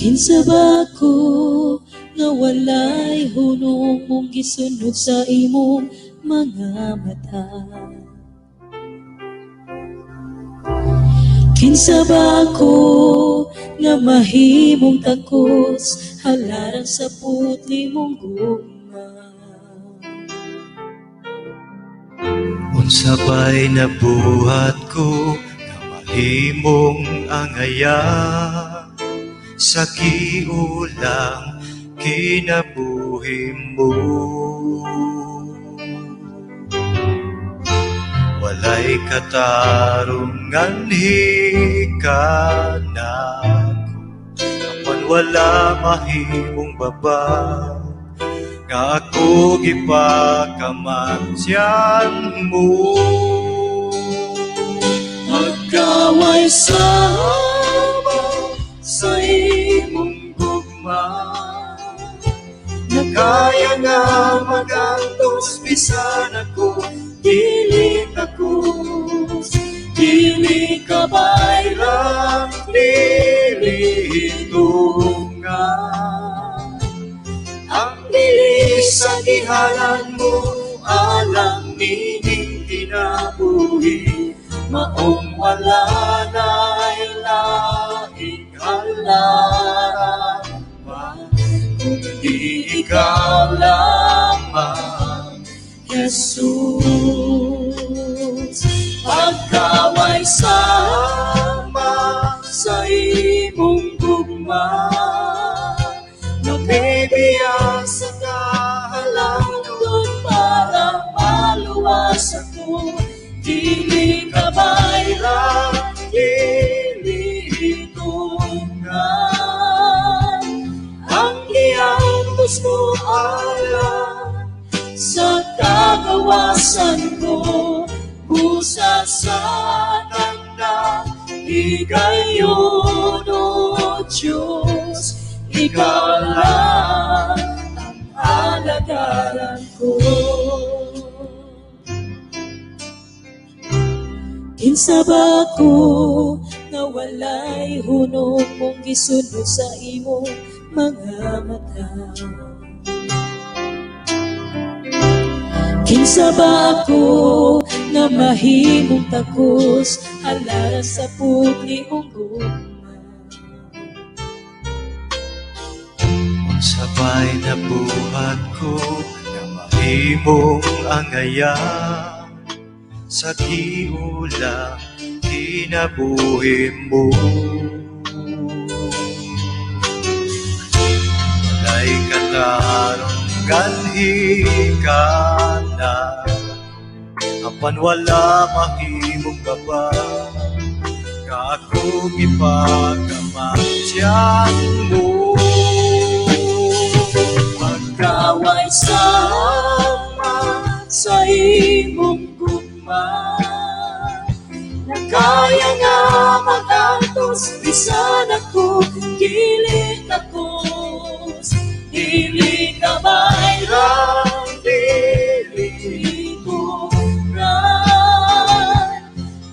Kinsa ba ako nga walay hunong mong gisunod sa imong mga mata? Kinsa ba ako nga mahimong takos halaran sa putli mong gugma? Unsa ba'y nabuhat ko nga mahimong angaya sa giulang kinabuhi mo? Walay katarungan hika nako, apan wala mahimong baba nga ako gipakamatyan mo. Pagkaway sama sa imong gugma, na kaya nga magantos bisan ako dili takos, dili ka bayran, dili tungan ang dili sa gihalan mo alang nining kinabuhi, maong wala na'y laing halaran pa kundi ikaw lamang, Jesus. Pagkaway sama sa imong gugma, nabibiya sa kahalangdon para maluwas ako, dili ka bayran, dili tungan ang giantos mo alang sa kagawasan ko, busa sa tanang higayon, O Diyos, ikaw lang ang alagaran ko. Kinsa ba ako nga walay hunong mong gisunod sa imong mga mata? Kinsa ba ako nga mahimong takos halaran sa putli mong gugma? Unsa ba'y nabuhat ko nga mahimong angaya sa giula kinabuhi mo? Walay katarungan hika na, apan wala mahimong baba nga ako gipakamatyan mo. Pagkaway sama sa imong gugma, na kaya nga magantos bisan ako dili takos, dili ka bayran, dili tungan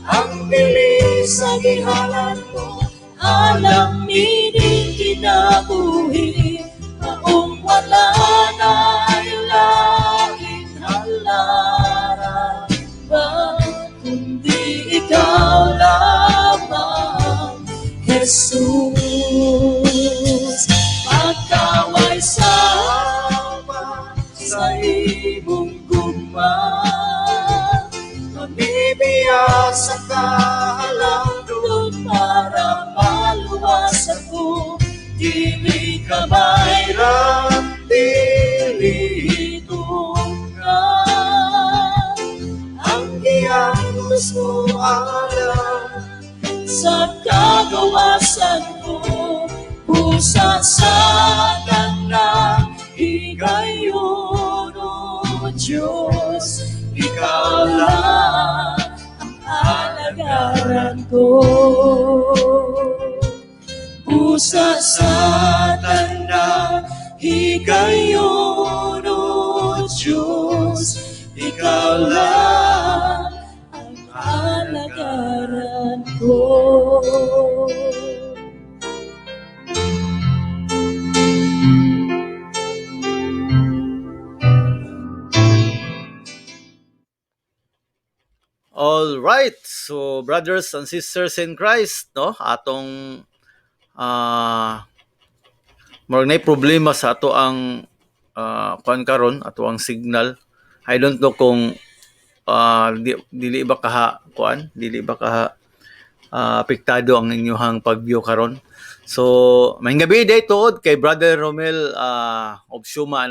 ang dili sa gihalan mo alang nining kinabuhi, maong wala na'y laing halaran pa kundi ikaw lamang, Jesus. Pagkaway sama sa imong gugma, nabibiya sa kahalangdon para maluwas ako, dili ka bayran, dili tungan ang giantos mo alang sa kagawasan ko, busa sa tanang higayon, O Diyos, ikaw lang ang alagaran ko. Busa sa tanang higayon, O Diyos, ikaw lang ang alagaran ko. All right. So brothers and sisters in Christ, no? Atong murag nay problema sa ato ang kuan karon, ato ang signal. I don't know kung dili ba kaha kuan, dili ba kaha apektado ang inyuhang pag-view karon. So, maayong gabii day tuod kay Brother Romel Obsuma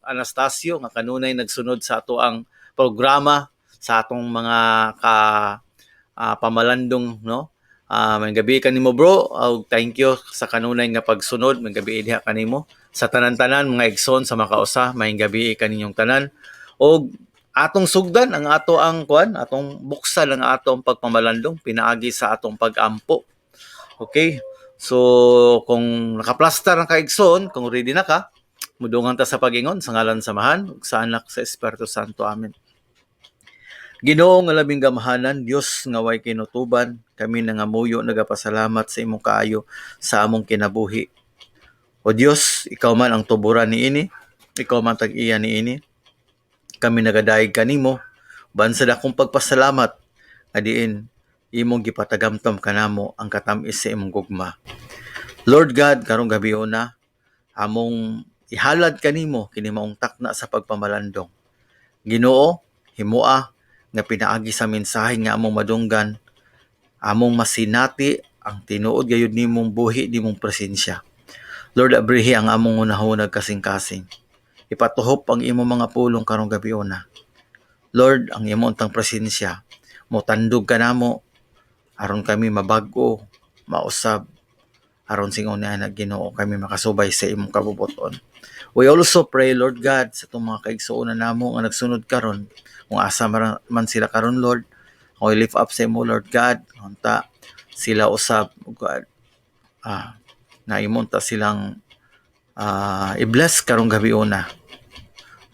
Anastasio nga kanunay nagsunod sa ato ang programa sa atong mga ka pamalandong, no? Maayong gabii kanimo, bro. Og thank you sa kanunay nga pagsunod. Maayong gabii diha kanimo. Sa tanan-tanan mga igsoon sa makausa, maayong gabii kaninyong tanan. Og atong sugdan ang ato ang kuan, atong buksan ang atong pagpamalandong pinaagi sa atong pagampo. Okay? So kung nakaplastar ang kaigsoon, kung ready na ka, mudungan ta sa pagingon sa ngalan sa Amahan, ug sa Anak, sa Espiritu Santo. Amen. Ginoo nga labing gamhanan, Dios nga way kinutuban, kami nangamuyo nagapasalamat sa imong kaayo sa among kinabuhi. O Dios, ikaw man ang tuburan niini, ikaw man tag-iya niini. Kami nagadayeg kanimo, ban sa dakong pagpasalamat nga diin imong gipatagamtam kanamo ang katam-is sa imong gugma. Lord God, karong gabiuna, among ihalad kanimo kini maong takna sa pagpamalandong. Ginoo, himoa nga pinaagi sa mensahe nga among madunggan, among masinati ang tinuod gayud nimong buhi, nimong presensya. Lord, abrihi ang among hunahuna, kasing-kasing. Ipatuhop ang imong mga pulong karong gabiuna. Lord, ang imong untang presensya, motandog kanamo aron kami mabag-o, mausab, aron singon ni anak, Ginoo, kami makasubay sa imong kabubuton. We also pray, Lord God, sa atong mga kaigsuonan namo nga nagsunod karon, kung asa man sila karon, Lord, ako lift up sa imo, Lord God, unta sila usab, oh God, na imo unta silang i-bless karong gabiuna.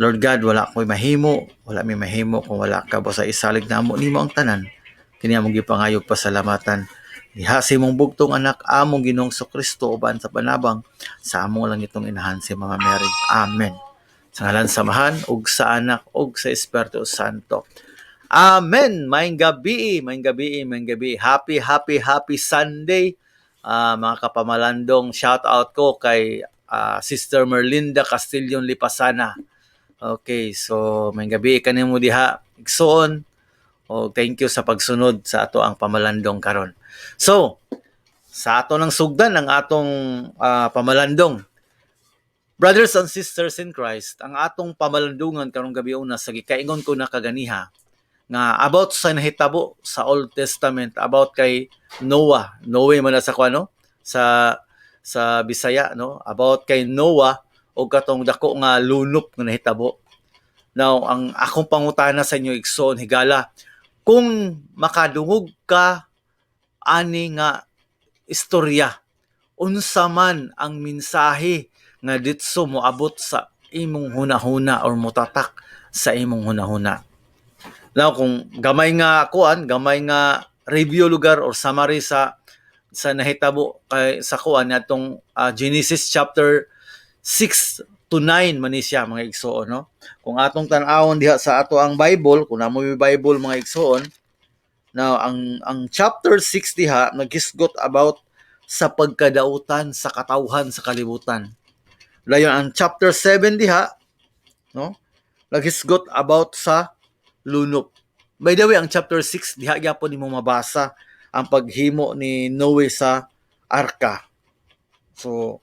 Lord God, wala ko'y mahimo, wala mi mahimo kung wala ka ba sa isalig namo nimo ang tanan. Kini among gipangayog pasalamatan. Diha sa imong bugtong anak, among Ginoong Kristo, uban sa panabang sa among langitong inahan si Mama Mary. Amen. Sa ngalan sa Amahan ug sa Anak ug sa Espiritu Santo. Amen. Maayong gabii, maayong gabii, maayong gabii. Happy, happy, happy Sunday. Mga kapamalandong, shout out ko kay Sister Merlinda Castillon Lipasana. Okay, so maayong gabii kanimo diha. Igsoon, o thank you sa pagsunod sa ato ang pamalandong karon. So, sa ato ng sugdan ang atong pamalandong. Brothers and sisters in Christ, ang atong pamalandungan karong gabiuna sa gikaingon ko na kaganiha nga about sa nahitabo sa Old Testament, about kay Noah. Noe man na sa kuno sa Bisaya, no? About kay Noah o katong dako nga lunop nga nahitabo. Now, ang akong pangutana sa inyo, igsoon higala, kung makadungog ka ani nga istorya, unsa man ang mensahe nga ditso moabot sa imong hunahuna or motatak sa imong hunahuna? Now, kung gamay nga kuan, gamay nga review lugar or summary sa nahitabo kay sa kuan atong Genesis chapter 6 to 9 man ni siya, mga igsoon, no? Kung atong tan-awon diha sa ato ang Bible, kung namo may Bible, mga igsoon. Now, ang chapter 6 diha naghisgot about sa pagkadautan sa katawhan sa kalibutan. Dayon ang chapter 7 diha, no? Naghisgot about sa lunop. By the way, ang chapter 6 diha gyapon nimo mabasa ang paghimo ni Noe sa arka. So,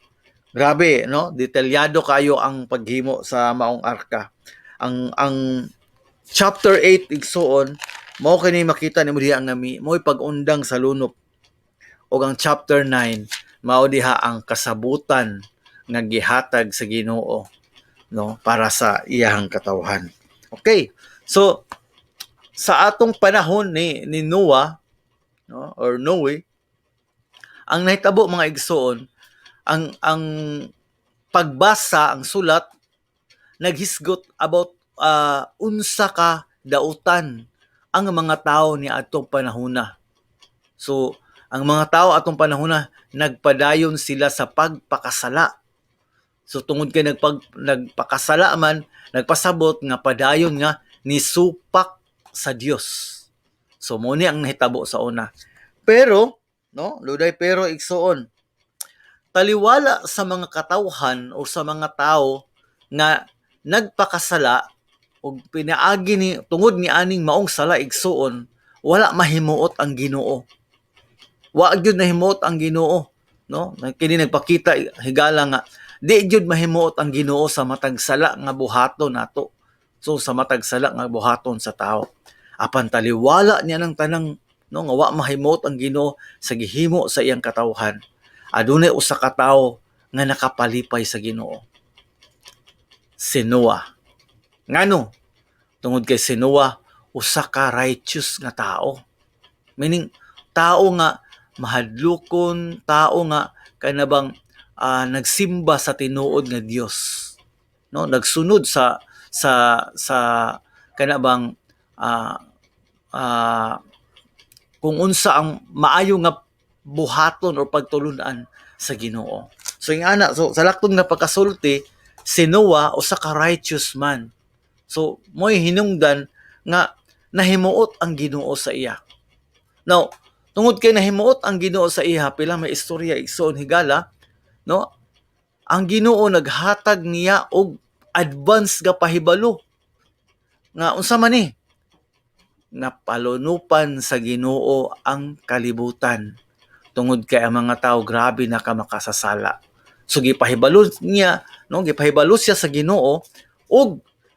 grabe, no? Detalyado kayo ang paghimo sa maong arka. Ang chapter 8, igsuon, mao kini makita nimo diha nga mo'y pag-undang sa lunop. Ug ang chapter 9 mao diha ang kasabutan nga gihatag sa Ginoo, no, para sa iyahang katawhan. Okay. So sa atong panahon ni Noah, no, or Noe, ang nahitabo, mga igsoon, ang pagbasa ang sulat naghisgot about unsa ka dautan ang mga tao ni atong panahona. So, ang mga tao atong panahona nagpadayon sila sa pagpakasala. So tungod kay nagpakasala man, nagpasabot nga padayon nga nisupak sa Dios. So mo ni ang nahitabo sa una. Pero, no, luday pero, igsuon. Taliwala sa mga katawhan o sa mga tao nga nagpakasala og pinaagi ni tungod ni aning maong sala, igsuon, wala mahimuot ang Ginoo. Wa gyud nahimuot ang Ginoo, no? Kini nagpakita, higala, nga di gyud mahimuot ang Ginoo sa matag sala nga buhaton nato. So sa matag sala nga buhaton sa tao. Apan taliwala niya ng tanang, no, nga wa mahimuot ang Ginoo sa gihimo sa iyang katawhan, adunay usa ka tawo nga nakapalipay sa Ginoo. Si Noah. Ngano? Tungod kay si Noah usa ka righteous nga tao. Meaning tao nga mahadlokon, tao nga kanabang nagsimba sa tinuod nga Dios. No, nagsunod sa kanabang kung unsa ang maayo nga buhaton or pagtulunan sa Ginoo. So yung ana, so sa lakton nga pagkasulti, si Noah usa ka righteous man. So mo'y hinungdan nga nahimuot ang Ginoo sa iya. Now, tungod kay nahimuot ang Ginoo sa iya, pila may istorya, igsoon, higala, no? Ang Ginoo naghatag niya og advance nga pahibalo nga unsa man ni nga palunupan sa Ginoo ang kalibutan tungod kay ang mga tao grabe na ka makasasala. So gipahibalo niya, no, gipahibalo siya sa Ginoo og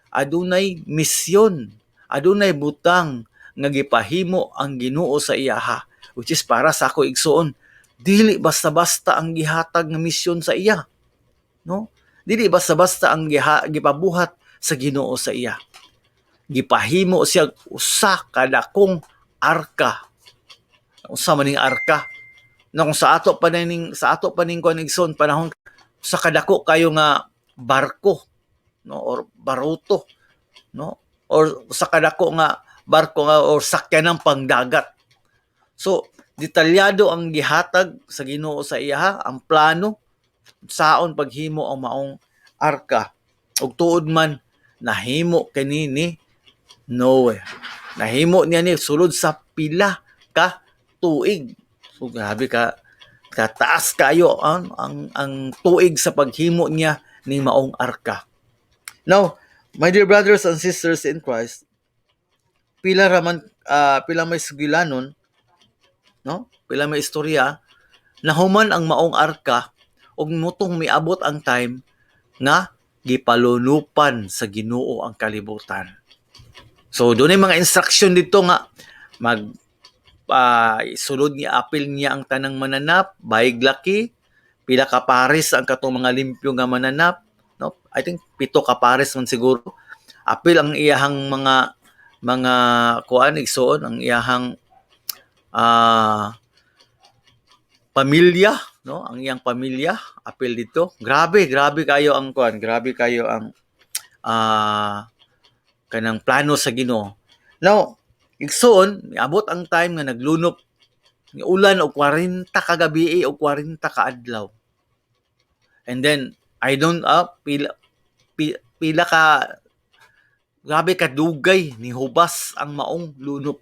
adunay misyon, adunay butang nga gipahimo ang Ginoo sa iyaha, which is para sa ako, igsuon, dili basta-basta ang gihatag nga misyon sa iya. No? Dili basta-basta ang gipabuhat sa Ginoo sa iya. Gipahimo siya usa ka dakong arka. Unsa man ning arka? No, kung sa ato pa ning kuan, igsoon, panahon sa kadako kayo nga barko, no, or baruto, no, or sa kadako nga barko nga or sakyanan pangdagat. So detalyado ang gihatag sa Ginoo sa iya, ang plano saon paghimo ang maong arka. Ug tuod man, nahimo kini ni Noe. Nahimo niya ni sulod sa pila ka tuig. So grabe ka kataas kayo ang tuig sa paghimo niya ning maong arka. Now, my dear brothers and sisters in Christ, pila raman pila may sugilanon, no? Pila may istorya, nahuman ang maong arka ug mutong miabot ang time nga gipalunupan sa Ginoo ang kalibutan. So dunay mga instruction dito nga mag sulod niya, apil niya ang tanang mananap, bayig laki, pila ka pares ang katong mga limpyo nga mananap, no? I think 7 ka pares man siguro. Apil ang iyahang mga kuan, igsuon, ang iyahang pamilya, no? Ang iyang pamilya apil dito. Grabe, grabe kayo ang kuan, grabe kayo ang kanang plano sa Ginoo. Now, igsuon, miabot ang time nga naglunop, ulan og 40 ka gabi o 40 ka adlaw. And then I don't pila ka grabe ka dugay ni hubas ang maong lunop.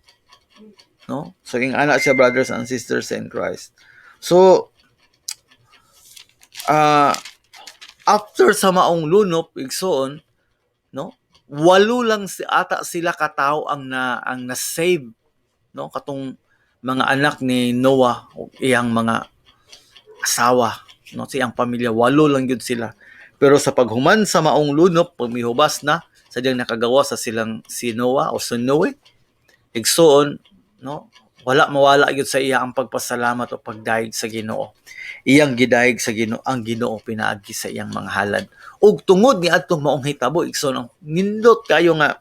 No? So ing ana siya, brothers and sisters in Christ. So after sa maong lunop, igsuon, no? 8 lang si ata sila katao ang na-save, no, katong mga anak ni Noah ug iyang mga asawa, no, sa iyang pamilya, 8 lang gyud sila. Pero sa paghuman sa maong lunop, pag mihubas na sa diyang nakagawa sa silang si Noah o si Noe, igsuon, no, wala mawala gyud sa iya ang pagpasalamat o pagdayeg sa Ginoo. Iyang gidayeg sa Ginoo ang Ginoo pinaagi sa iyang mga halad. Ug tungod ni adtong maong hitabo, igsoon, ang nindot kayo nga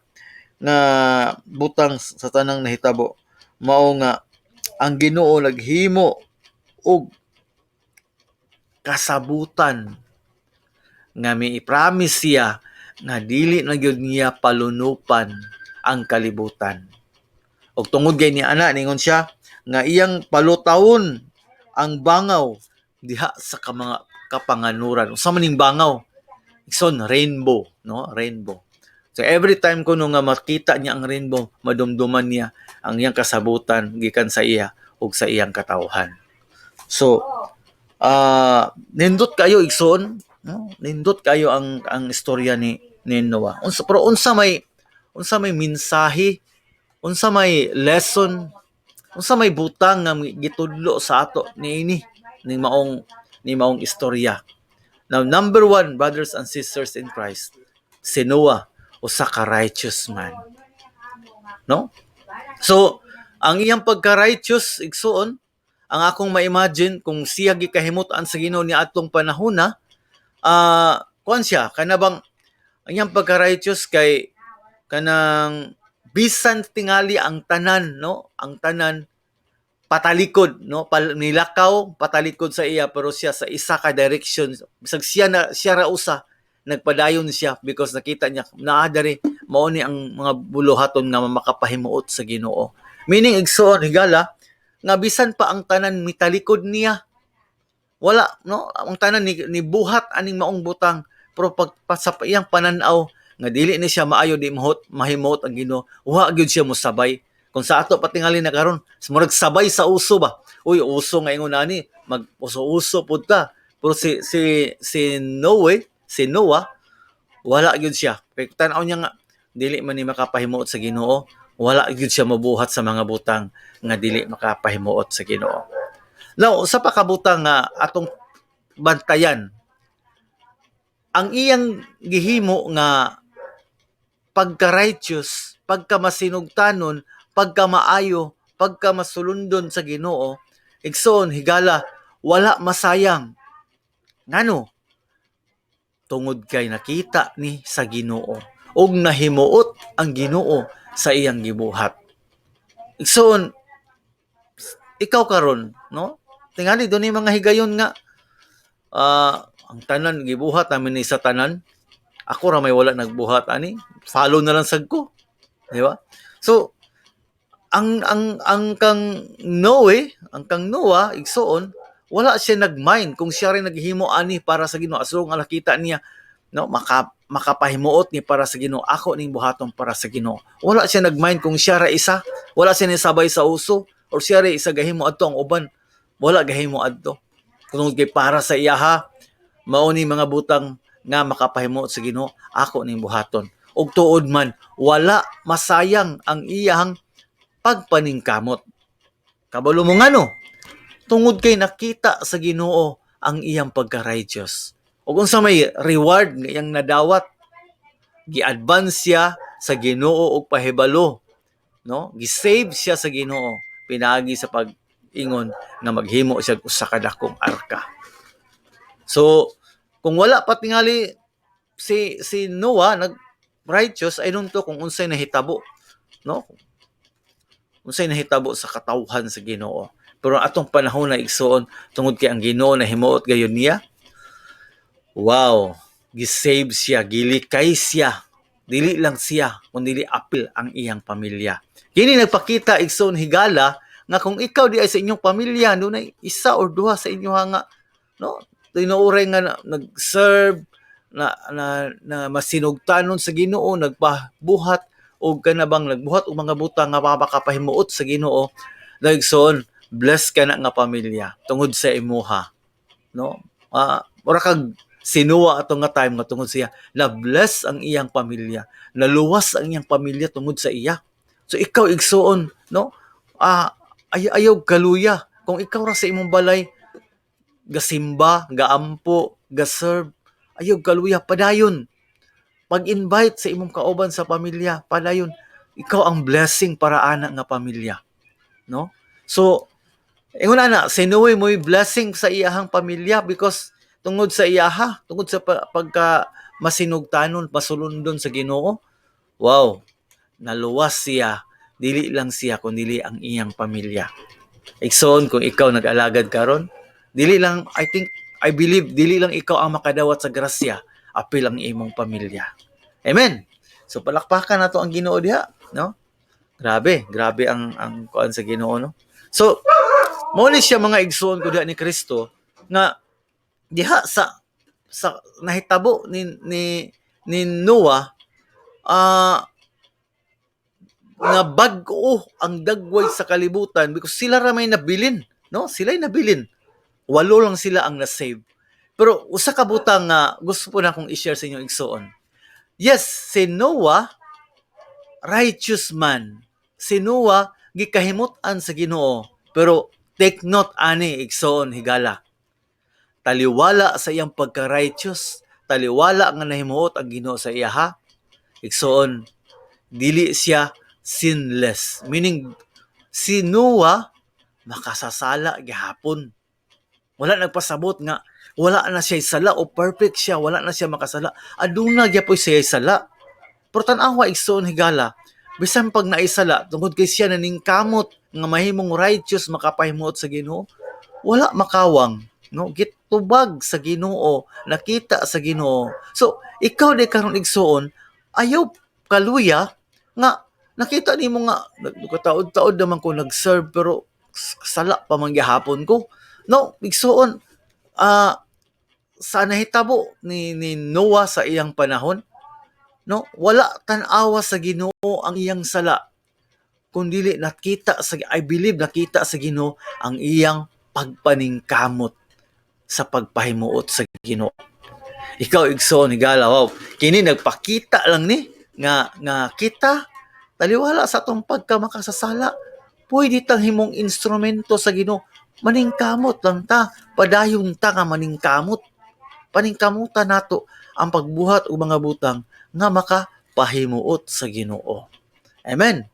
butang sa tanang nahitabo mao nga ang Ginoo naghimo og kasabutan nga mi-promise siya nga dili na gyud niya palunupan ang kalibutan. Og tungod kay ni ana, ningon siya nga iyang palutawon ang bangaw diha sa mga kapanganuran. Unsa man ning bangaw? Igsoon, rainbow, no? Rainbow. So every time kuno nga makita niya ang rainbow, madumduman niya ang iyang kasabutan gikan sa iya ug sa iyang katawhan. So nindot kayo, igsoon, no? Nindot kayo ang istorya ni Noah. Unsa, pero unsa may mensahe, unsa may lesson, unsa may butang nga gitudlo sa ato niini ni maong istorya? Now, number one, brothers and sisters in Christ, si Noah usa ka righteous man. No? So, ang iyang pagka-righteous, igsuon, ang akong ma-imagine kung siya gikahimut-an sa Ginoo ni atong panahona, kuan siya, kana bang ang iyang pagka-righteous kay kanang bisan tingali ang tanan, no? Ang tanan patalikod, no? Nilakaw patalikod sa iya, pero siya sa isa ka direction, bisag siya na siya ra usa, nagpadayon siya because nakita niya naa diri, mao ni ang mga buluhaton nga makapahimuot sa Ginoo. Meaning, igsoon, higala nga bisan pa ang tanan mitalikod niya, wala, no, ang tanan ni buhat aning maong butang, pero pag pa, sa iyang pananaw nga dili ni siya maayo, di mahot mahimuot ang Ginoo, wa gyud siya mosabay. Kung sa ato patingali na karon, murag sabay sa uso ba, uy, uso nga ingon ani, mag uso-uso pud ta. Pero si Noe, si Noah, wala gyud siya kay tan-aw niya nga dili man ni makapahimuot sa Ginoo. Wala gyud siya mabuhat sa mga butang nga dili makapahimuot sa Ginoo. Now, sa pakabutang nga atong bantayan, ang iyang gihimo nga pagka-righteous, pagka-masinugtanon, pagka-maayo, pagka-masulundon sa Ginoo, igsoon, higala, wala masayang. Ngano? Tungod kay nakita ni sa Ginoo ug nahimuot ang Ginoo sa iyang gibuhat. Igsoon, ikaw karon, no? Tingali dunay mga higayon nga ang tanan gibuhat namin ni sa tanan. Ako ra may wala nagbuhat ani. Follow na lang sad ko. Di ba? So ang kang Noe, ang kang Noah, igsoon, wala siya nagmind kung siya rin naghimo ani para sa Ginoo, as long nga nakita niya, no, makapahimuot ni para sa Ginoo, ako ning buhaton para sa Ginoo. Wala siya nagmind kung siya ra isa, wala siya nisabay sa uso or siya ra isa gahimo adto, ang uban wala gahimo adto. Kung kay para sa iyaha, mao ni mga butang nga makapahimuot sa Ginoo, ako ning buhaton. Ug tuod man, wala masayang ang iyang pagpaningkamot. Kabalo mo ngano? Tungod kay nakita sa Ginoo ang iyang pagka-righteous. Ug unsa may reward nga iyang nadawat? Gi-advance siya sa Ginoo og pahibalo, no? Gi-save siya sa Ginoo pinaagi sa pag-ingon nga maghimo siya og usa ka dakong arka. So, kung wala pa tingali si Noah nag righteous, I don't know kung unsay nahitabo, no? Unsay nahitabo sa katawhan sa Ginoo. Pero atong panahon na, igsuon, tungod kay ang Ginoo nahimuot gayon niya. Wow, gi-save siya, gilikay siya. Dili lang siya, kundi apil ang iyang pamilya. Kini nagpakita, igsoon, higala, nga kung ikaw di ay sa inyong pamilya, dunay isa or duha sa inyo nga, no, tinuoray nga nag-serve na masinugtanon sa Ginoo, nagpabuhat og kana bang nagbuhat og mga butang nga makapahimuot sa Ginoo, igsoon, bless ka na nga pamilya tungod sa imuha, no? Mura kag si Noah ato nga time nga tungod siya na bless ang iyang pamilya, naluwas ang iyang pamilya tungod sa iya. So ikaw, igsuon, no, ay ayaw kaluya kung ikaw ra sa imong balay gasimba, gaampo, gaserve. Ayaw kaluya, padayon. Pag-invite sa imong kauban sa pamilya, padayon. Ikaw ang blessing para ana nga pamilya, no? So ingon ana, si Noe mo'y blessing sa iyahang pamilya because tungod sa iyaha, tungod sa pagka masinugtanon, masulundon sa Ginoo, wow, naluwas siya, dili lang siya kundi ang iyang pamilya. Igsoon, kung ikaw nag-alagad karon, dili lang, I think, I believe, dili lang ikaw ang makadawat sa grasya, apil ang imong pamilya. Amen. So palakpakan nato ang Ginoo diha, no? Grabe, grabe ang kuan sa Ginoo, no? So mao ni siya, mga igsoon ko diha ni Kristo, nga diha sa nahitabo ni Noah. Nga bag-o ang dagway sa kalibutan because sila ra may nabilin, no? Sila'y nabilin. Walo lang sila ang na-save. Pero usa ka butang nga gusto po na akong i-share sa inyo, igsoon. Yes, si Noah, righteous man. Si Noah gikahimut-an sa Ginoo. Pero take note ani, igsoon higala. Taliwala sa iyang pagka-righteous, taliwala nga nahimuot ang Ginoo sa iya ha. Igsoon, dili siya sinless. Meaning, si Noah makasasala gihapon. Wala nagpasabot nga wala na siya sala o perfect siya, wala na siya makasala. Aduna gyapoy siya sala. Pero tan-awa, igsoon higala, bisan pag naisala, tungod kay siya naningkamot nga mahimong righteous, makapahimuot sa Ginoo, wala makawang, no? Gitubag sa Ginoo, nakita sa Ginoo. So, ikaw di karon, igsoon, ayaw kaluya nga nakita nimo nga nagkataod-taod naman ko nag-serve pero sala pa man gihapon ko. No, igsoon, sa nahitabo ni Noah sa iyang panahon, no, wala tan-awa sa Ginoo ang iyang sala kundili nakita sa, I believe, nakita sa Ginoo ang iyang pagpaningkamot sa pagpahimuot sa Ginoo. Ikaw, igsoon higala, wow. Kini nagpakita lang ni nga kita, taliwala sa atong pagka makasasala, pwede tang himong instrumento sa Ginoo. Maningkamot lang ta, padayon ta nga maningkamot. Paningkamutan nato ang pagbuhat og mga butang nga makapahimuot sa Ginoo. Amen.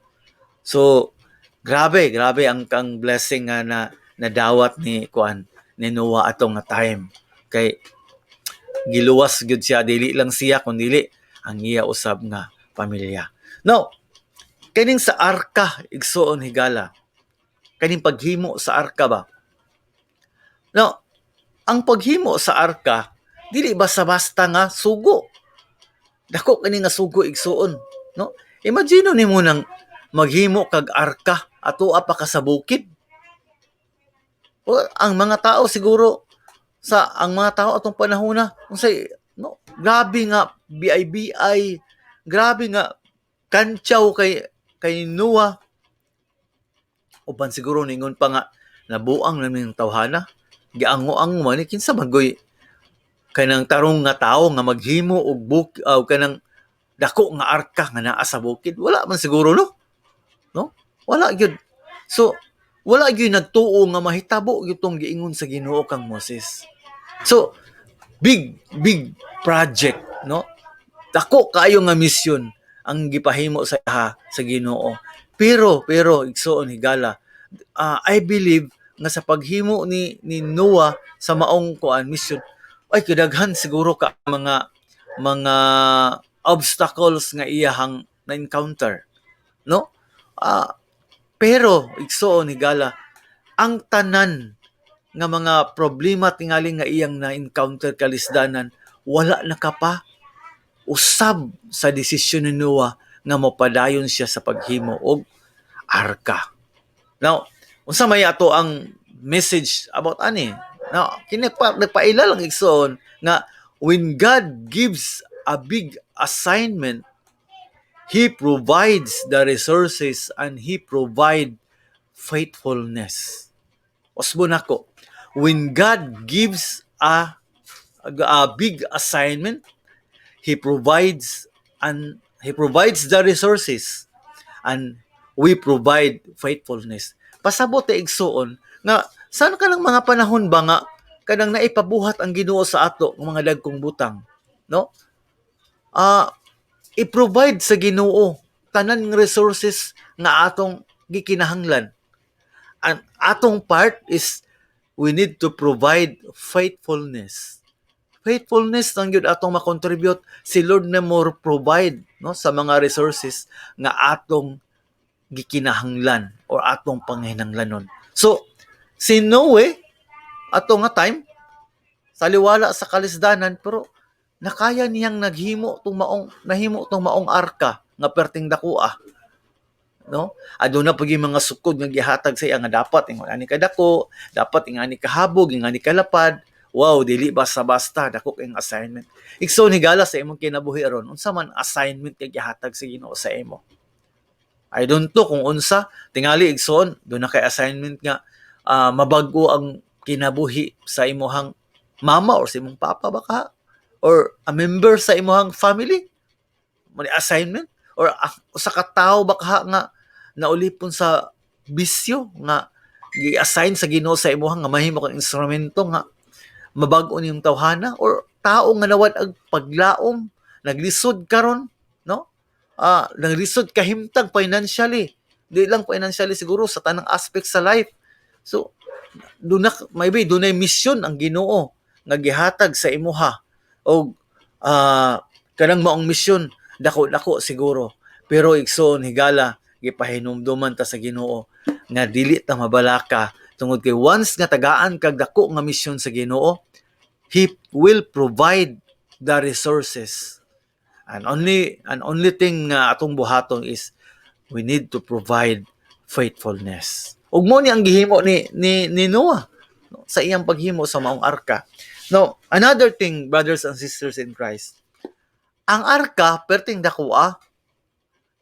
So, grabe, grabe ang blessing nga na nadawat ni kuan, ni Noah ato nga time. Kay giluwas gyud siya, dili lang siya kundi ang iya usab nga pamilya. Now, kaning sa arka, igsoon higala. Kaning paghimo sa arka ba? Now, ang paghimo sa arka dili basta-basta nga sugo. Dako kani nga sugo, igsuon, no? Imagine nimo nang maghimo kag arka atoa pa ka sa bukid. O, ang mga tao siguro sa ang mga tao atong panahon na unsay, no, grabe nga BIBI, grabe nga kantsaw kay Noah. Uban siguro ningon pa nga nabuang na ning tawhana, giango-ango man ni, kinsa man goy kanang tarong nga tawo nga maghimo og buk o kanang dako nga arka nga naa sa bukid? Wala man siguro, no? Wala gyud. So wala gyud nagtuo nga mahitabo gyud tong giingon sa Ginoo kang Moses. So big big project, no? Dako kaayo nga misyon ang gipahimo sa Ginoo. Pero igsoon higala, I believe nga sa paghimo ni Noah sa maong kuan, mission, ay kidaghan siguro ka mga obstacles nga iyahang na-encounter, no? Pero igsoon higala, ang tanan nga mga problema tingali nga iyang na-encounter, kalisdanan, wala nakapa usab sa desisyon ni Noah nga mopadayon siya sa paghimo og arka. Now, unsa may ato ang message about ani? Now, kini pa nagpaila lang, igsoon, nga when God gives a big assignment, He provides the resources and He provide faithfulness. Usbon nako. When God gives a big assignment, He provides the resources and we provide faithfulness. Pasabot ta, igsuon, nga saan ka ng mga panahon ba nga kanang naipabuhat ang Ginoo sa ato ng mga dagkong butang, no? I-provide sa Ginoo tanan ng resources nga atong gikinahanglan. Ang atong part is we need to provide faithfulness. Faithfulness lang gyud atong makontribute, si Lord na more provide, no, sa mga resources nga atong gikinahanglan or atong panginahanglanon. So si Noe ato nga time, taliwala sa kalisdanan, pero nakaya niyang naghimo tong maong nahimo tong maong arka nga perting dakoa, no? Aduna pag yung mga sukod nga gihatag sa iya nga dapat ingon ani kadako, dapat ingani kahabog, ingani kalapad. Wow, dili basta-basta, dako kayong assignment. Igsoon, higala, sa imong kinabuhi aron, unsa man assignment kay gihatag sa Ginoo sa imo? I don't know kung unsa. Tingali, igsoon, duna kay assignment nga mabag-o ang kinabuhi sa imuhang mama or sa imong papa baka or a member sa imuhang family. Mo ni assignment or usa ka tawo baka nga naulipon sa bisyo nga gi-assign sa Ginoo sa imuhang nga mahimo kang instrumento nga mabag-o niyong tawhana or tao nga nawad ang paglaom, naglisod karon, no? Naglisod kahimtang financially. Di lang financially siguro, sa tanang aspect sa life. So duna maybe dunay mission ang Ginoo nga gihatag sa imuha og kanang maong misyon dako-dako siguro. Pero igsoon, higala, gipahinumduman ta sa Ginoo nga dili ta mabalaka tungod kay once nga tagaan kag dako nga misyon sa Ginoo, He will provide the resources. And only thing nga atong buhaton is we need to provide faithfulness. Ug mo ni ang gihimo ni Noah, no, sa iyang paghimo sa maong arka. Now, another thing, brothers and sisters in Christ, ang arka perting dako ah.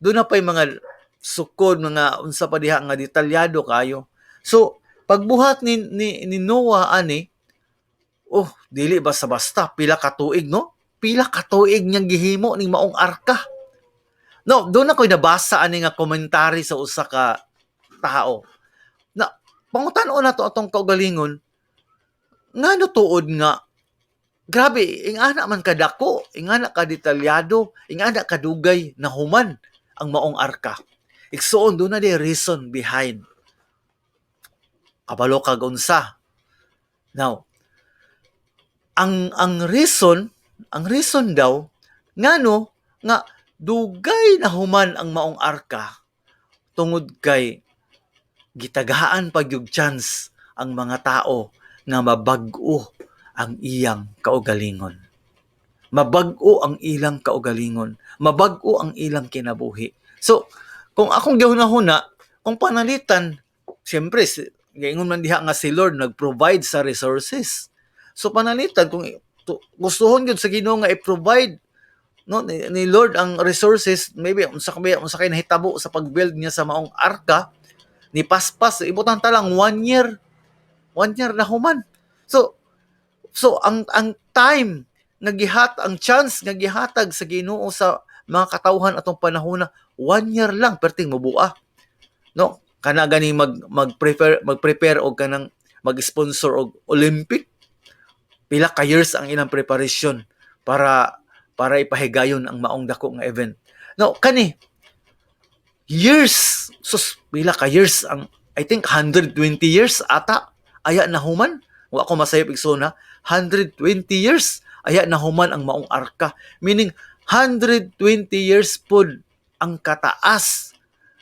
Duna pay mga sukod, mga unsa pa diha nga detalyado kayo. So, pagbuhat ni Noah ani, oh, dili basta-basta, pila ka tuig, no? Pila ka tuig niyang gihimo ning maong arka. No, duna ko'y nabasa ani nga komentary sa usa ka tao. Na pangutan-on nato atong kaugalingon, ngano tuod nga grabe ingana man kadako, ingana ka detalyado, ingana kadugay nahuman ang maong arka? Igsuon, duna di reason behind. Kabalo kag unsa? Now, ang reason daw ngano nga dugay na human ang maong arka tungod kay gitagaan pa gyud chance ang mga tao nga mabag-o ang iyang kaugalingon. Mabag-o ang ilang kaugalingon, mabag-o ang ilang kinabuhi. So, kung akong gihuna-huna, kung panalitan, siyempre, gaingon man diha nga si Lord nag-provide sa resources. So panalitan kung gustuhon gyud sa Ginoo nga i-provide, no, ni Lord ang resources, maybe unsa kay nahitabo sa pag-build niya sa maong arka ni paspas, ibutang ta lang one year, one year na human. So ang time nga gihat ang chance nga gihatag sa Ginoo sa mga katawhan atong panahona, one year lang perting mubua, no? Kana gani mag-prepare og kanang mag-sponsor og Olympic, pila ka years ang ilang preparation para ipahigayon ang maong dako nga event, no? Kani years, sus, pila ka years ang, I think 120 years ata aya nahuman. Wa ko masayop, igsoon. 120 years aya nahuman ang maong arka, meaning 120 years pod ang kataas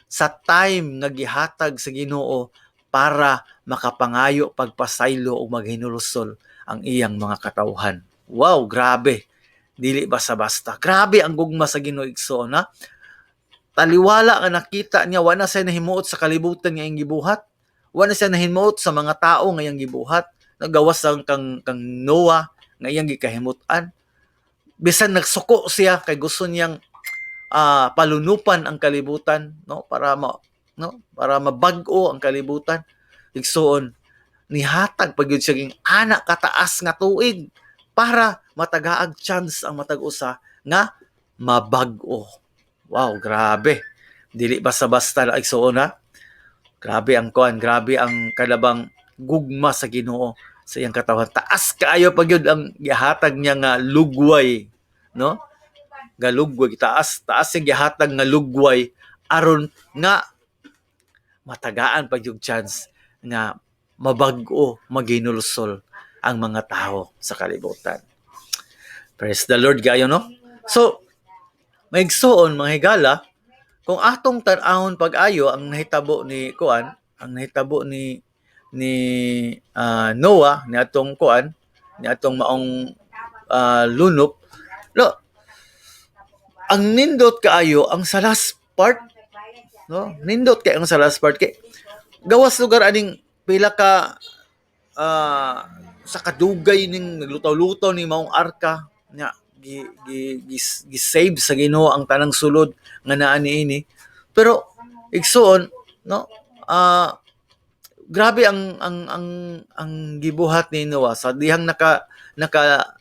sa time nga gihatag sa Ginoo para makapangayo pagpasaylo o maghinulsol ang iyang mga katawhan. Wow, grabe. Dili basta-basta. Grabe ang gugma sa Ginoo, igsoon, ha. Taliwala nga nakita niya wala siya nahimuot sa kalibutan nga iyang gibuhat. Wala siya nahimuot sa mga tao nga iyang gibuhat. Nagawas ang kang Noah nga iyang gikahimut-an. Bisan nagsuko siya kay gusto niyang palunupan ang kalibutan, no, para ma, no, para mabag-o ang kalibutan. Igsuon, nihatag pa gyud siya ging ana kataas nga tuig para matagaag chance ang matag usa nga mabag-o. Wow, grabe. Dili basta-basta na, igsuon, ha. Grabe ang kuan, grabe ang kalabang gugma sa Ginoo sa iyang katawan. Taas kaayo pa gyud ang gihatag niya nga lugway, no? Nga lugway, taas, taas yung gihatag nga lugway aron nga matagaan pa yung chance nga mabag-o, maginulsol ang mga tao sa kalibutan. Praise the Lord kayo, no? So, maigsuon, mga higala, kung atong tan-awon pag-ayo ang nahitabo ni kuan, ang nahitabo ni Noah ni atong kuan, ni atong maong lunop, no? Ang nindot kaayo ang sa last part, no? Nindot kay ang sa last part kay gawas lugar aning pila ka Sa kadugay ning naglutaw-lutaw ni maong arka nya, gi, gi, gi, gi-save sa Ginoo ang tanang sulod nga naa niini. Pero igsuon, no, grabe ang gibuhat ni Noah sa dihang naka naka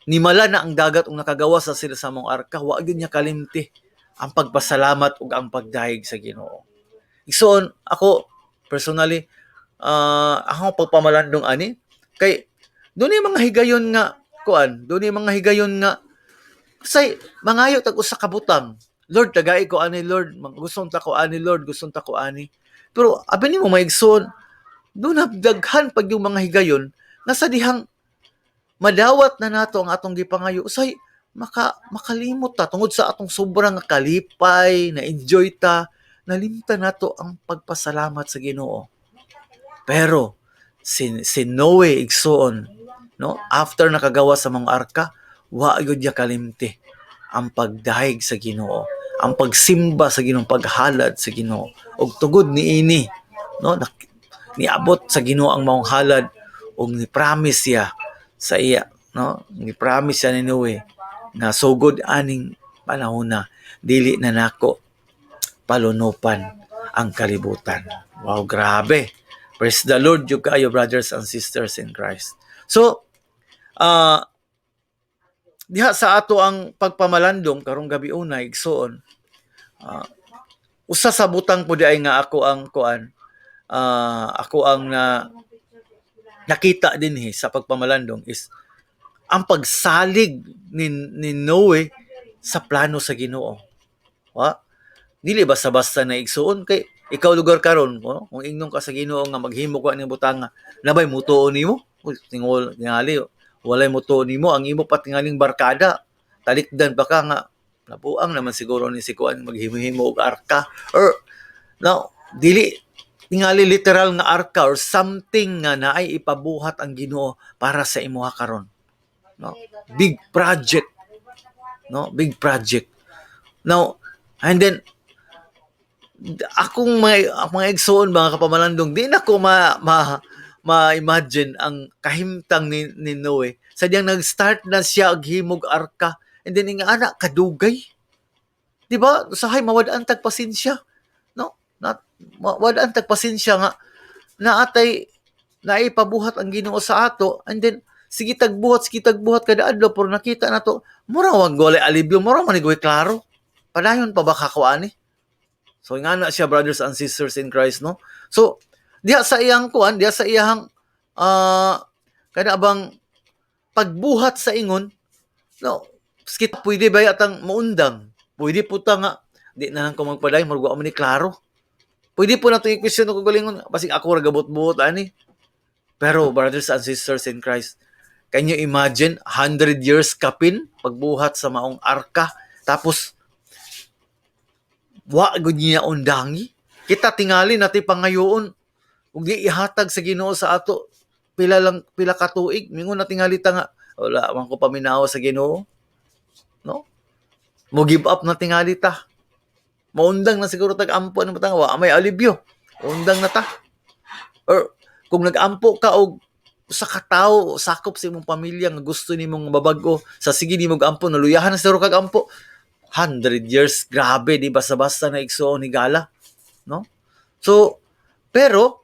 nimala na ang dagat ug nakagawas na sila sa maong arka, wa gyud niya kalimti ang pagpasalamat ug ang pagdayeg sa Ginoo. Igsuon, ako personally, akong pagpamalandong ani kay dunay mga higayon nga kuan, dunay mga higayon nga say mangayo tag usa ka butang. "Lord, tagai ko ani, Lord, gusto ta ko ani, Lord, gusto ta ko ani." Pero abi nimo, mga igsoon, duna daghan pag yung mga higayon nga sa dihang madawat na nato ang atong gipangayo, usay makalimot ta tungod sa atong sobrang nga kalipay, na enjoy ta, nalimtan nato ang pagpasalamat sa Ginoo. Pero si Noe, igsuon, no, after nakagawa sa mga arka, wa gyud niya kalimti ang pagdayeg sa Ginoo, ang pagsimba sa Ginoo, paghalad sa Ginoo. Ug tungod niini, no, niabot sa Ginoo ang maong halad ug ni promise siya sa iya, no, ni promise siya ni Noe nga sugod aning panahon na dili na nako palunupan ang kalibutan. Wow, grabe. Praise the Lord jud kaayo, brothers and sisters in Christ. So, diha sa ato ang pagpamalandong karong gabi una, igsuon, usa sa butang po diay nga ako ang kuan, ako ang na nakita dinhi sa pagpamalandong is ang pagsalig ni Noe sa plano sa Ginoo. Wa? Dili basta-basta na, igsuon, kay ikaw lugar karon, no? Kung ingnon ka sa Ginoo nga maghimo ka ning butanga, nabay mutuo nimo? Uy, tingol tingali walay mutuo nimo, ang imo pa tingaling barkada. Talikdan pa ka nga nabuang naman siguro ni si kuan maghimo-himo og arka or no, dili tingali literal nga arka or something nga naay ipabuhat ang Ginoo para sa imuha karon. No? Big project. No? Big project. Now, and then akong mga igsoon, mga kapamalandong, di na ko ma, ma ma-imagine ang kahimtang ni Noe. Sa diyang nag-start na siya og himog arka and then nga ana kadugay. Di ba? Usahay mawad-an tag pasensya. No? Not mawad-an tag pasensya nga naatay naipabuhat ang Ginoo sa ato and then sige tagbuhat kada adlaw, pero nakita nato mura wag walay alibyo, mura man ni klaro. Padayon pa ba ka ani? So nga na siya, brothers and sisters in Christ, no? So diha sa iyang kuan, diha sa iyang kada bang pagbuhat sa ingon, no, skit pwede ba yatang maundang? Pwede po ta nga di na lang ko magpadayon, murag wa man ni klaro. Pwede po nato i-question ko galingon, basig ako ra gabot-buot ani. Pero brothers and sisters in Christ, can you imagine 100 years kapin pagbuhat sa maong arka, tapos wa gud niya undangi? Kita tingali natin pangayoon ug di ihatag sa Ginoo sa ato pila lang pila ka tuig, mingon na tingali ta nga wala man ko paminaw sa Ginoo, no? Mo give up na tingali ta, maundang na siguro tag ampo ng butang, wa may alibyo, undang na ta. Or kung nag-ampo ka og usa ka tawo sakop sa imong pamilya nga gusto nimong mabag-o, sa sige nimo ampo, naluyahan na siguro kag ampo. 100 years, grabe, di basta-basta na, igsuon, higala, no? So pero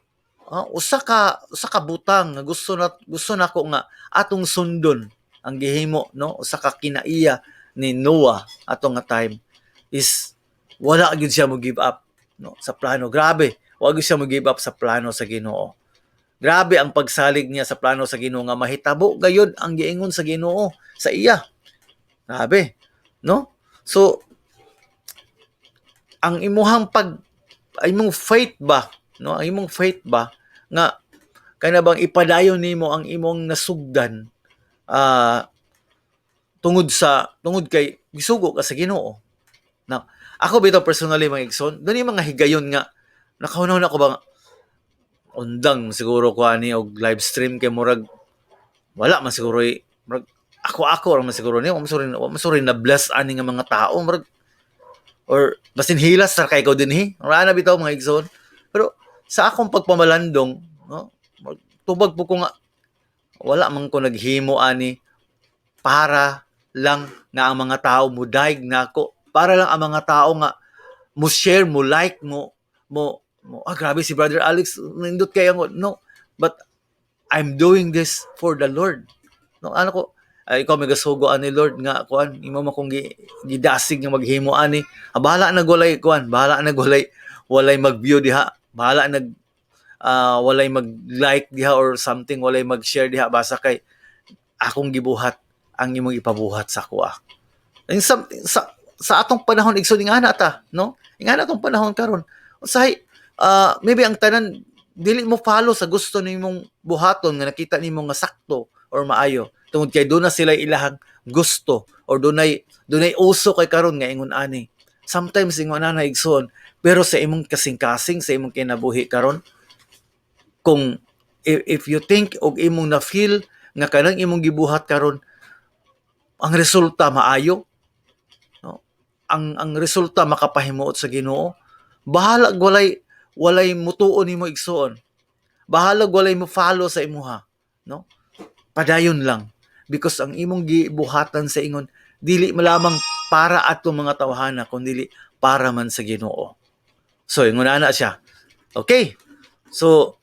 usa ka butang nga gusto nako nga atong sundon ang gihimo, no, usa ka kinaiya ni Noah ato nga time is wala gyud siya mo give up, no, sa plano. Grabe, wala gyud siya mo give up sa plano sa Ginoo. Grabe ang pagsalig niya sa plano sa Ginoo nga mahitabo gayud ang giingon sa Ginoo sa iya. Grabe, no? So ang imuhang pag ang imong faith ba, no, ang imong faith ba nga kana bang ipadayon nimo ang imong nasugdan tungod kay gisugo ka sa Ginoo? Now, ako bitaw personally, mga igsoon, dunay mga higayon nga nakahuna-huna ko ba nga, undang siguro ko ani og live stream kay murag wala man siguro, murag ako ra man siguro ni, wa man siguro na bless ani nga mga tao, murag or basin hilas ra kay ko dinhi. Wala na bitaw, mga igsoon. Pero sa akong pagpamalandong, no, Tubag po ko nga wala man ko naghimo ani para lang nga ang mga tao mudayeg nako, para lang ang mga tao nga mo share, mo like, mo "Ah, grabe si Brother Alex, nindot kay ang." No, but I'm doing this for the Lord, no? Ano ko, ay, ikaw may gasugo ani, Lord, nga kuan, imo man kong gidasig nga maghimo ani. Ah, bahala nag walay kuan, bahala nag walay mag-view diha, bahala nag walay mag-like diha or something, walay mag-share diha, basta kay akong gibuhat ang imong ipabuhat sa akoa. And something sa atong panahon, igsoon, ingana ta, no? Ingana atong panahon karon. Usahay maybe ang tanan dili mo follow sa gusto nimong buhaton nga nakita nimo nga sakto or maayo tungod kay duna sila ilahang gusto or dunay uso kay karon nga ingon ani. Sometimes ingon ana, igsoon, pero sa imong kasing-kasing, sa imong kinabuhi karon, kung if you think og imong na feel nga kanang imong gibuhat karon, ang resulta maayo, no, ang resulta makapahimuot sa Ginoo, bahala walay mutuo nimo, igsoon, bahala walay mo follow sa imuha, no, padayon lang, because ang imong gibuhatan sa ingon dili malamang para atong mga tawhana kundi para man sa Ginoo. So ingon ana siya. Okay, so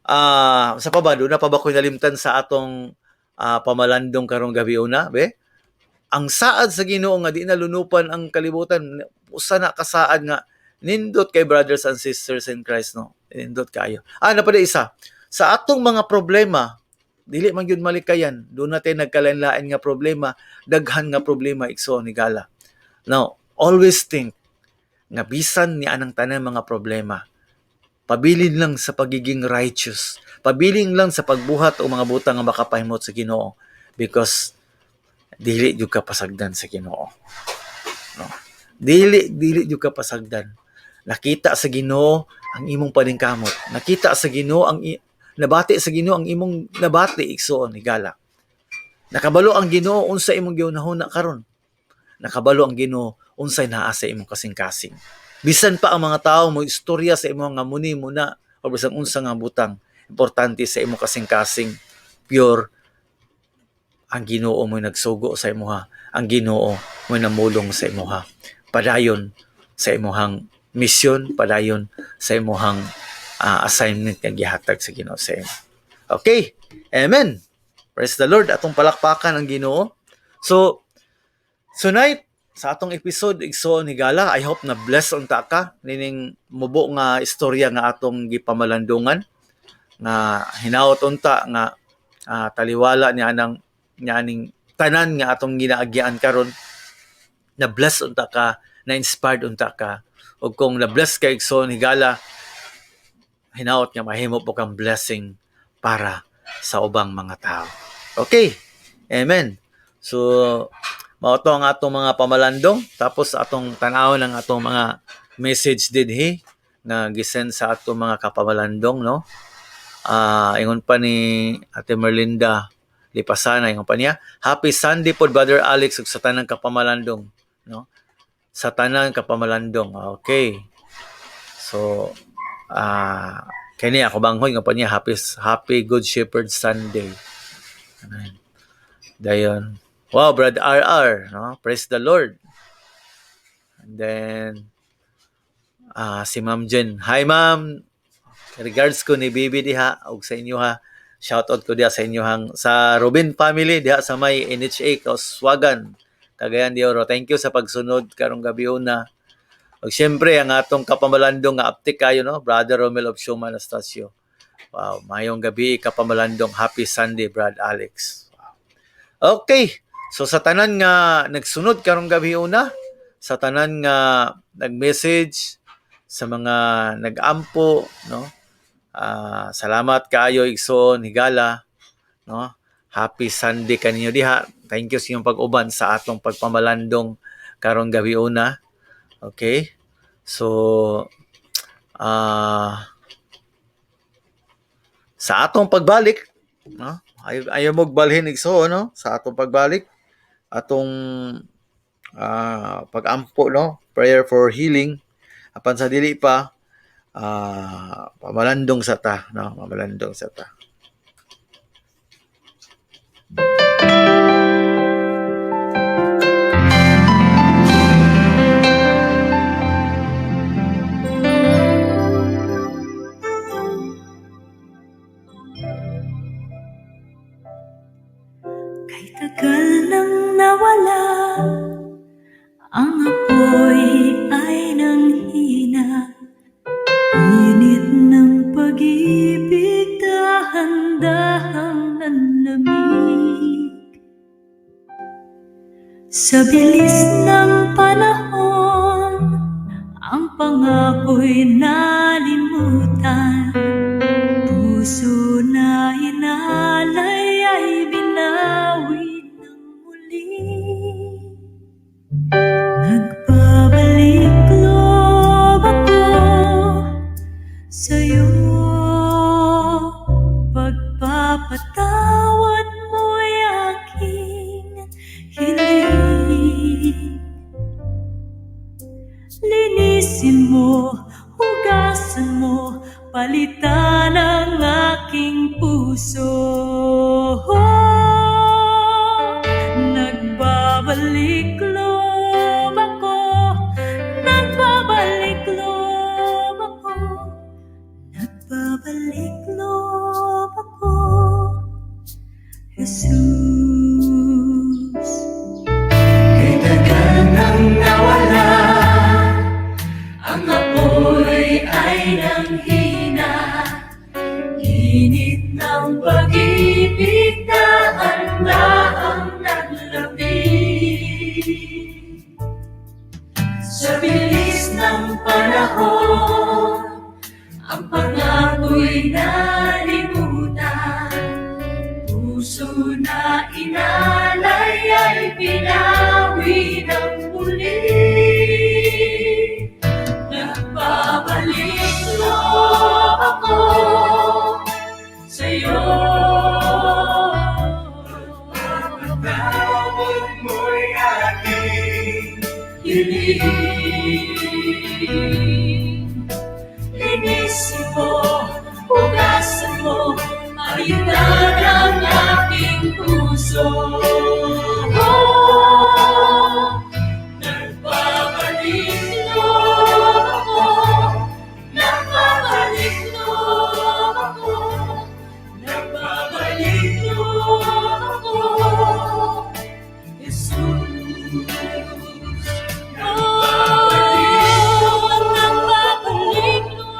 sa pa ba, duna pa ba ko nalimtan sa atong pamalandong karong gabi una be? Ang saad sa Ginoo nga di na lunupan ang kalibutan, usa na kasaad nga nindot kay, brothers and sisters in Christ, no? Nindot kayo. Ah, na pa isa sa atong mga problema, dili man gyud malikayan duna tay nagkalain-lain nga problema, daghan nga problema, igsoon higala. Now, always think nga bisan ni anang tanan mga problema, pabilin lang sa pagiging righteous, pabilin lang sa pagbuhat o mga butang nga makapahimot sa Ginoo, because dili jud ka pasagdan sa Ginoo, no? Dili jud ka pasagdan. Nakita sa Ginoo ang imong paningkamot, nakita sa Ginoo ang nabati sa Ginoo ang imong nabati, igsoon higala. Nakabalo ang Ginoo unsa imong gihunahuna karon. Nakabalo ang Ginoo unsay naa sa imong kasing-kasing. Bisan pa ang mga tao mo istorya sa imong nga muni mo na o bisan unsa nga butang, importante sa imong kasing-kasing pure, ang Ginoo mo nagsugo sa imuha, ang Ginoo mo namulong sa imuha. Padayon sa imuhang misyon, padayon sa imuhang assignment nga gihatag sa Ginoo sa imo. Okay, amen. Praise the Lord. Atong palakpakan ang Ginoo. So tonight sa atong episode, igsoon higala, I hope na bless unta ka nining mubo nga istorya nga atong gipamalandungan, nga hinaot unta nga taliwala ni anang ni aning tanan nga atong ginaagyaan karon, na bless unta ka, na inspired unta ka. Ug kung na bless ka, igsoon higala, hinaot nga mahimo po kang blessing para sa ubang mga tao. Okay, amen. So mao to ang atong mga pamalandong, tapos atong tan-awon ang atong mga message dinhi nga gisend sa atong mga kapamalandong, no? Ingon pa ni Ate Merlinda Lipasana, ingon pa niya, "Happy Sunday po, Brother Alex, ug sa tanang kapamalandong," no? Sa tanang kapamalandong. Okay. So kini ako banghoy, ingon pa niya, "Happy Happy Good Shepherd Sunday." Amen. Dayon. Wow, Brad RR, no? Praise the Lord. And then si Ma'am Jen. Hi, Ma'am. Regards ko ni Bibi diha ug sa inyo ha. Shout out ko diha sa inyohang sa Robin family diha sa may NHA Kauswagan, Cagayan de Oro. Thank you sa pagsunod karong gabi una. Ug syempre ang atong kapamalandong nga aptik kayo, no, Brother Romel of Shuma Anastasio. Wow, mayong gabi, kapamalandong. Happy Sunday, Brad Alex. Wow. Okay. So sa tanan nga nagsunod karong gabi una, sa tanan nga nag-message, sa mga nag-ampo, no? Salamat kaayo, igsoon higala, no? Happy Sunday kaninyo diha. Thank you sa inyong pag-uban sa atong pagpamalandong karong gabi una. Okay? So sa atong pagbalik, no? Ayaw mo balhin, igsoon, no? Sa atong pagbalik, atong pag-ampo, no? Prayer for healing. Apan sa dili pa, pamalandong sa ta, no? Pamalandong sa ta. Kay tagal nang nawala, ang apoy ay nanghina. Init ng pag-ibig, dahan-dahang nanlamig. Sa bilis ng panahon, ang pangako'y nalimutan. Puso na inalay ay binawi ng muli. Nagbabalik loob ako sa'yo. Pagpapatawad mo'y aking hiling. Linisin mo, hugasan mo, palitan ang aking puso. Nagbabalik loob ako, nagbabalik loob ako, nagbabalik loob ako, Jesus. Kay tagal nang nawala, ang apoy ay nanghina. Init ng pag-ibig, dahan-dahang naglamig. Sa bilis ng panahon, ang pangako'y nalimutan. Puso na inalay ay binawi ng muli. Nagbabalik loob ako sa'yo. Pagpapatawad mo'y aking hiling. Linisin mo, hugasan mo, palitan ang aking puso. Nagbabalik loob ako, nagbabalik loob ako, nagbabalik loob ako, Jesus. Oh, nagbabalik loob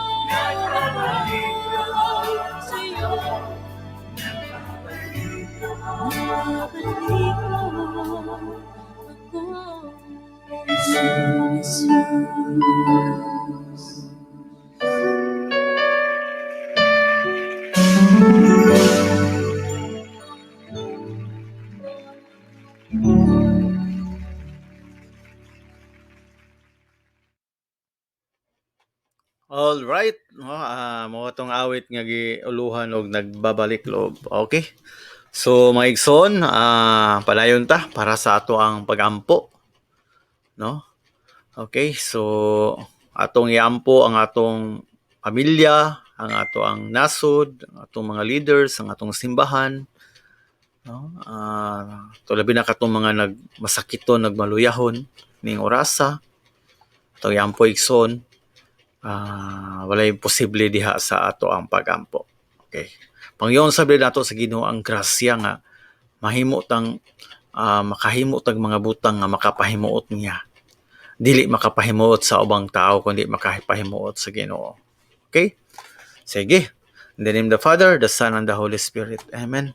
sa'yo. Nagbabalik loob ako, Jesus. All right, no, mao tong awit nga giuluhan og nagbabalik loob. Okay. So mga igsoon, padayon ta para sa ato ang pagampo, no? Okay, so atong iampo ang atong pamilya, ang ato ang nasod, ang atong mga leaders, ang atong simbahan, no? To labi na katong mga nagmasakiton, nagmaluyahon ning orasa. Atong iampo, igsoon. Walay imposible diha sa ato ang pagampo. Okay. Pangyoon sa nato sa Ginoo ang grasya nga mahimo tang makahimo tag mga butang nga makapahimuot niya. Dili makapahimuot sa ubang tao kundi makapahimuot sa Ginoo. Okay? Sige. In the name of the Father, the Son, and the Holy Spirit. Amen.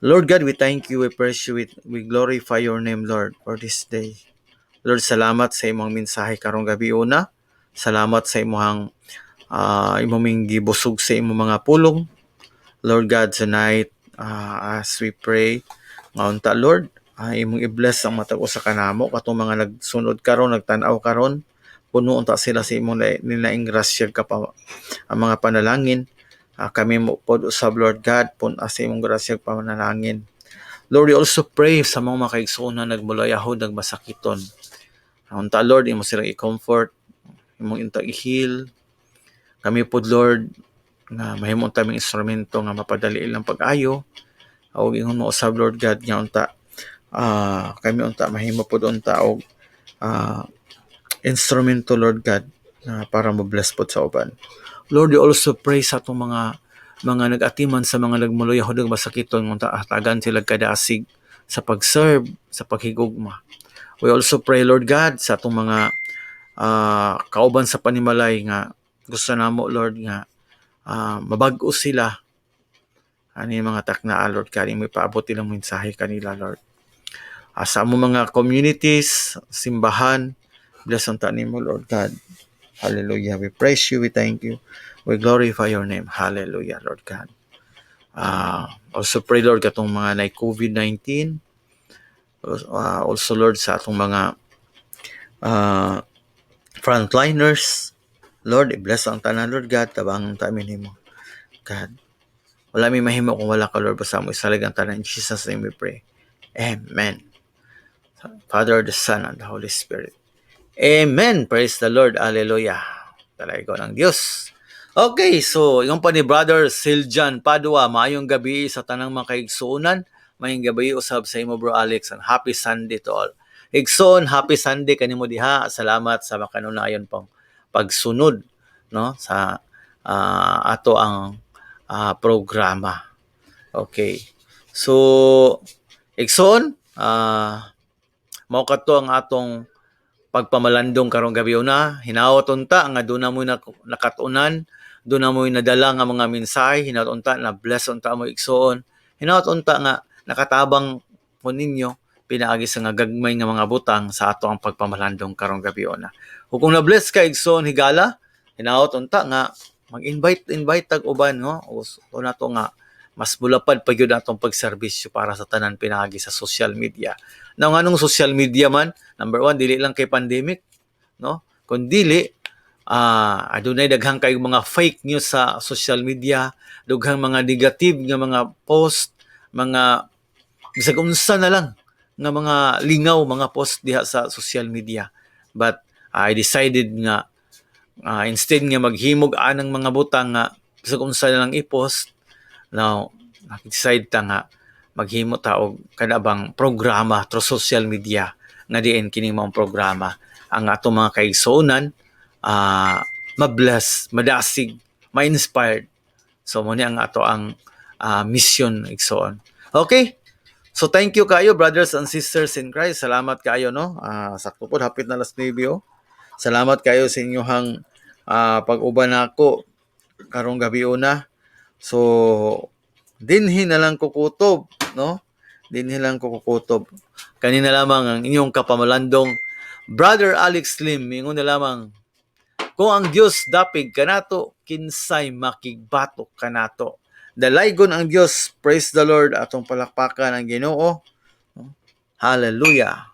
Lord God, we thank you, we praise you, we glorify your name, Lord, for this day. Lord, salamat sa imong mensahe karong gabi una. Salamat sa imong imong gibusog sa imong mga pulong. Lord God, tonight, as we pray, ngaunta, Lord, imong i-bless ang matag usa kanamo katong mga nagsunod karon, nagtan-aw karon, puno unta sila sa imong nilaing grasya kapa ang mga panalangin. Kami mo pod usab, Lord God, pun-a sa imong grasya panalangin. Lord, we also pray sa mga makaigsoon na nagmulayahon, nagmasakiton. Unta, Lord, imo silang i-comfort, imong inta i-heal. Kami pod, Lord, nga mahimo taming instrumento nga mapadali ilang pag-ayo. Og ingon mo usab, Lord God, nga unta kami unta mahimo pod unta og instrumento, Lord God, na para mo-bless pod sa uban. Lord, we also pray sa atong mga nag-atiman sa mga nagmuluya hudong masakiton, unta hatagan sila kadasig sa pag-serve, sa paghigugma. We also pray, Lord God, sa atong mga kauban sa panimalay nga gusto namo, Lord, nga mabag-o sila ani mga taknaa, Lord God, imo ipaabot ilang mensahe kanila, Lord. Sa among mga communities, simbahan, bless unta nimo, Lord God. Hallelujah. We praise you, we thank you. We glorify your name. Hallelujah, Lord God. Also pray, Lord, katong mga na COVID-19. Also, Lord, sa atong mga frontliners, Lord, i-bless ang tanan, Lord God, tabang ta amin nimo. God, wala mi mahimo kung wala ka, Lord, basta mo isalig ang tanan. In Jesus' name we pray. Amen. Father, the Son, and the Holy Spirit. Amen. Praise the Lord. Hallelujah. Dalaygon ang Diyos. Okay, so yung pa ni Brother Siljan Padua, maayong gabi sa tanang mga kaigsuonan. Maayong gabi usab sa imo, Bro Alex, and happy Sunday to all. Igsoon, happy Sunday kanimo diha. Salamat sa makanunayon pang pagsunod, no, sa ato ang programa. Okay. So igsoon, mao kadto ang atong pagpamalandong karong gabi una. Hinaot unta nga duna mo nakatunan, duna mo nadala nga mga mensahe, hinaot unta na bless unta mo, igsoon. Hinaot unta nga nakatabang po ninyo pinaagi sa nga gagmay nga mga butang sa ato ang pagpamalandong karong gabi una. Ug kung na-bless ka, igsoon higala, hinaot unta nga mag-invite invite tag uban, no? O nato nga mas mulapad pa gyud atong pagserbisyo para sa tanan pinaagi sa social media. Now, nganong social media man? Number one, dili lang kay pandemic, no? Kun dili, adunay daghang kayong mga fake news sa social media, dughang mga negative nga mga post, mga bisag unsa na lang nga mga lingaw mga post diha sa social media. But I decided nga instead nga maghimog anang mga butang nga bisag unsa na lang i-post, now nag-decide ta nga maghimo ta og kada bang programa through social media nga diin kining maong programa ang atong mga kaigsuonan ma-bless, madasig, ma-inspired. So mo ni ang ato ang mission, igsoon. Okay? So thank you kayo, brothers and sisters in Christ. Salamat kayo, no. Sakto pod hapit na alas 9 oh. Salamat kayo sa inyong pag-uban nako karong gabi una. So dinhi na lang kukutob, no? Dinhi lang ko kukutob. Kanina lamang ang inyong kapamalandong Brother Alex Lim, ingon na lamang, kung ang Dios dapig kanato, kinsay makigbatok kanato. Dalaygon ang Dios, praise the Lord, atong palakpakan ang Ginoo. Hallelujah.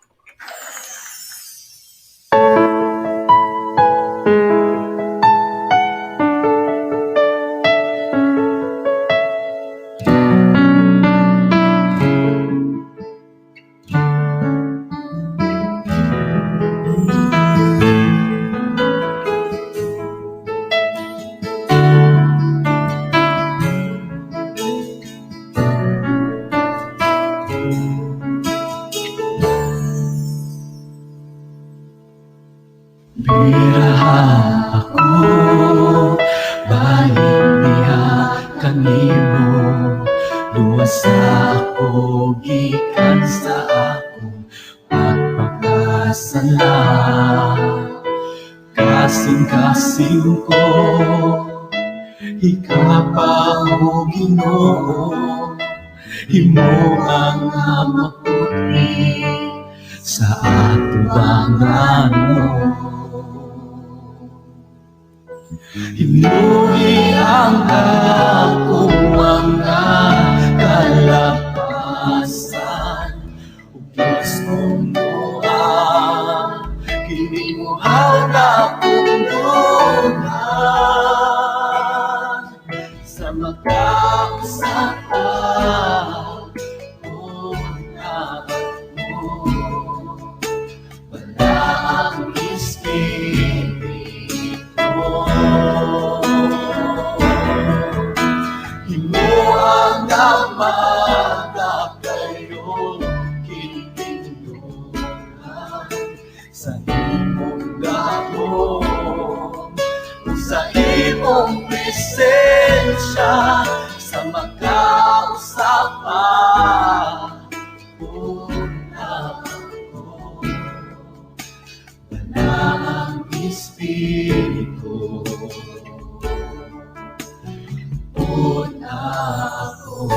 Biraha ako, balik diha kanimo, luwasa ako gikan sa akong pagpakasala. Kasing-kasing ko, hikapa o Ginoo, himo ang maputli sa atubangan mo. Himuhi ang akong mga kalapasan, ug Diyos kong doa, kini mo ang akong dugan. Sa makausa ka, o mo, wala ang espiritu. Himo ang presensya sa makausa pa. Una ako, Balaang Espiritu. Una ako.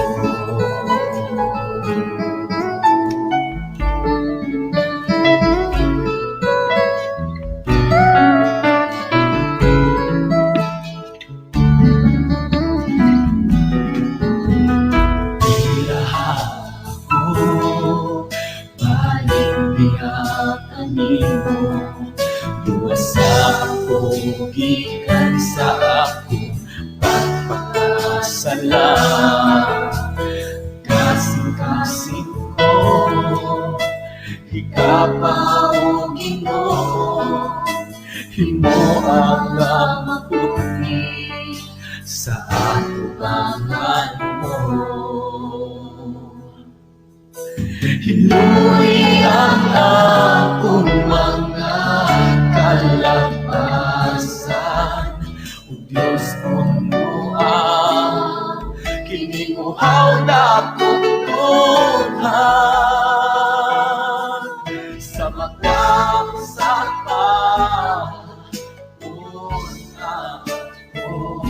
Ilaha ako, balik diha kanimo. Luwasa ako gikan sa akong pagpakasala. Kasing-kasing ko, hikapa o Ginoo, himo ang maputi sa atubangan mo. Hiluoy ang akong mga kalapasan, O Diyos, punuan kining uhaw na akong dughan sa makausa pa. Una ako,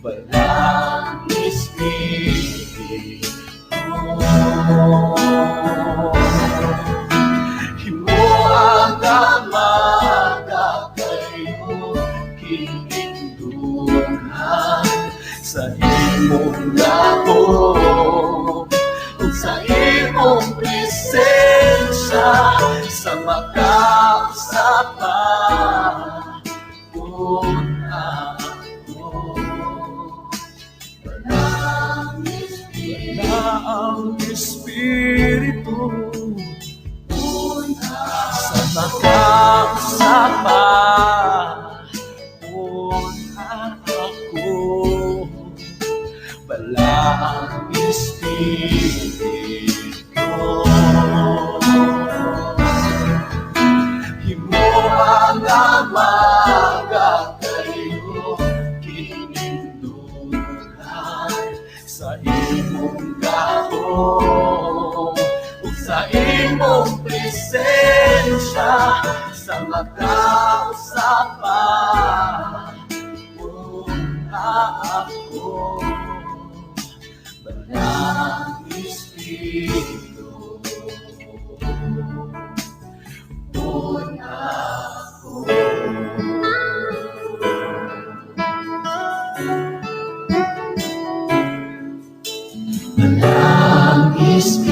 Balaang Espiritu. Himo ang amaga kayo kinindughan sa imong gahom ug sa imong presensya sa makausa pa. Una ako, Balaang Espiritu, sa makausa pa. Una ako, Balaang Espiritu. Himo ang amaga kayo kinindughan sa imong gahom ug sa imong presensya sa makausa pa. Una ako, Balaang Espiritu. Una ako. Balaang Espiritu.